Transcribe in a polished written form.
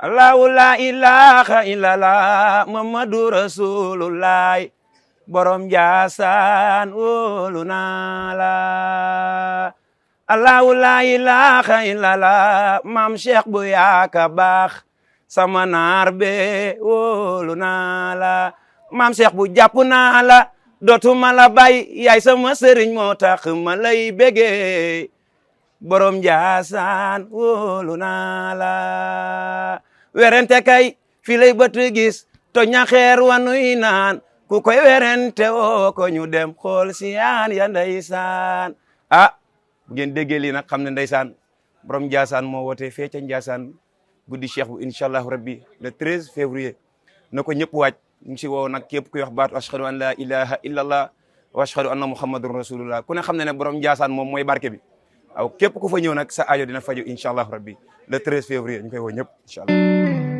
Allahu la ilaha illallah Muhammadu Rasulullah borom Njaasaan wóolu naa la Allahu la ilaha illallah maam Cheikh bu yaaka baax sama naar be wóolu naa la maam Cheikh bu jàpp naa la dootuma la bay yaay sama sëriñ moo tax ma lay bége borom Njaasaan wóolu naa la werente kay fi lay bët gis to ñaxeer wanuy naan ku koy werente woo ko ñu dem xool si yaan ya ndeysaan bu ngeen déggee lii nag xam ne ndeysaan borom Njaasaan moo woote fee ca Njaasaan guddi cheikh bu incha allahu rabbi le 13 février na ko ñëpp waaj ñu si woo nag képp kuy wax baatu ashhadu an la ilaha illallah wa ashhadu anna muhammadun rasulullah ku ne xam ne ne borom Njaasaan moom mooy barke bi waaw képp ku fa ñëw nag sa aajo dina faju incha allahu rabbi le 13 février ñu koy woo ñëpp incha allah